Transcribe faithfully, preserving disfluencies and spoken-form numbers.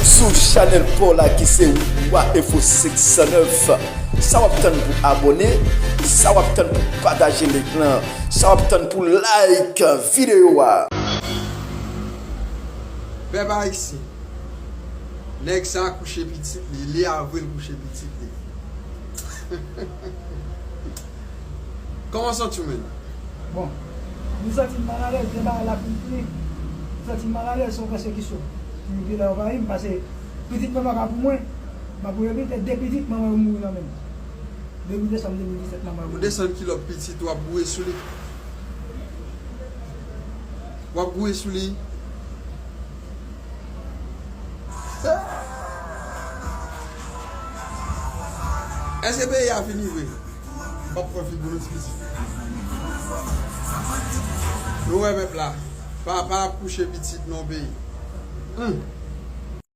Sou chanèl pa w la ki se Wa Enfo senk san nèf. Sa w ap tann pou abòne? Sa w ap tann pou pataje link lan? Sa w ap tann pou like videyo a? Pèp ayisyen, nèg sa kouche pitit li, li avwe l kouche pitit li. Kòman w santi w menm? Bon, m santi m malalèz, gen bagay la fin fini. M santi m malalèz, se yon pèsekisyon. Yon pil anvayi m, paske pitit mwen pa ka pou mwen. M ap revin, te de pitit manman yo mouri nan men m. De mil desanm de mil disèt, manman yo mouri. Ou desann kilòt pitit, w ap boure sou li. W ap boure sou li. Èske peyi a fini vre? W ap pran figi nou ti pitit. Nou wè pèp la. Papa ap kouche pitit nan peyi. Hmm.